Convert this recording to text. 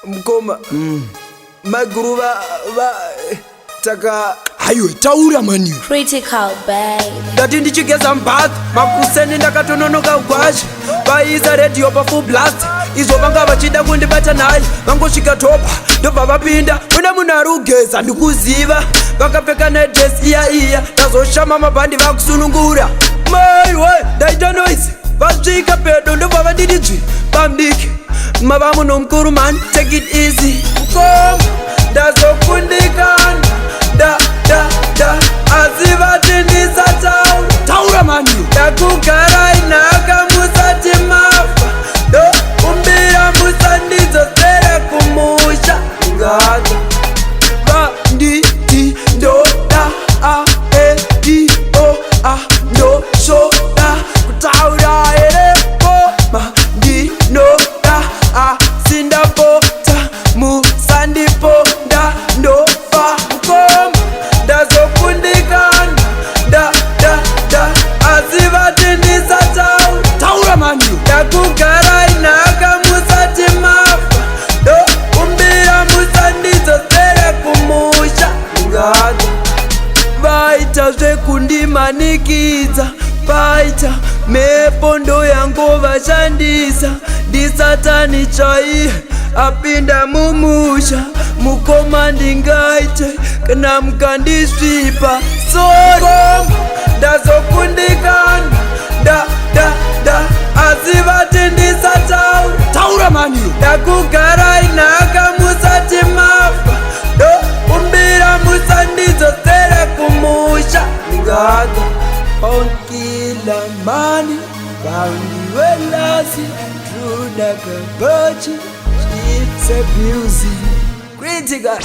Mukoma, maiguru va va taka. Haiwe, taura mani. Critical babe. Ndati ndichigeza mubath makuseni, ndakatononoka gwazhi, vaisa redhiyo pafull blast. Izvo vanga vachida kundibata naye, vangosvika topa, ndobva vapinda mune munhu ari kugeza. Ndikuziva vakapfeka nedress iya iya. Ndazoshama mabhandi vakusunungura. Maiwe, ndaita noise. Vasvika pedo, ndobva vanditi dzvi: "Bamdiki, mava munhu mukuru mani, take it easy." Mukoma, ndazokundikana, da da da, asi vati ndisataura. Taura mani. Ndakugarai nhaka musati mafa, ndokumbira musandidzosere kumusha. Ngaka vanditi ndoda a e i o a, ndoshoda kutaura here koma? Ndinoda, asi ndapota musandiponda, ndofa. Mukoma, ndazokundikana, da da da, asi vati ndisataura. Taura mani. Ndakugarai nhaka musati mafa, ndokumbira musandidzosere kumusha. Ngaka vaita zvekundimanikidza, paita mhepo ndoyangovashandisa. Ndisatani chaiye apinda mumusha. Mukoma, ndingaite kana mukandisvipa soro. Ndazokundikana, da da da, asi vati ndisataura. Taura mani. Ndakugarai nhaka musati mafa, ndokumbira musandidzosere kumusha. Ngaka onkila mani vandiwelasi trudakabachi. It's a music critical.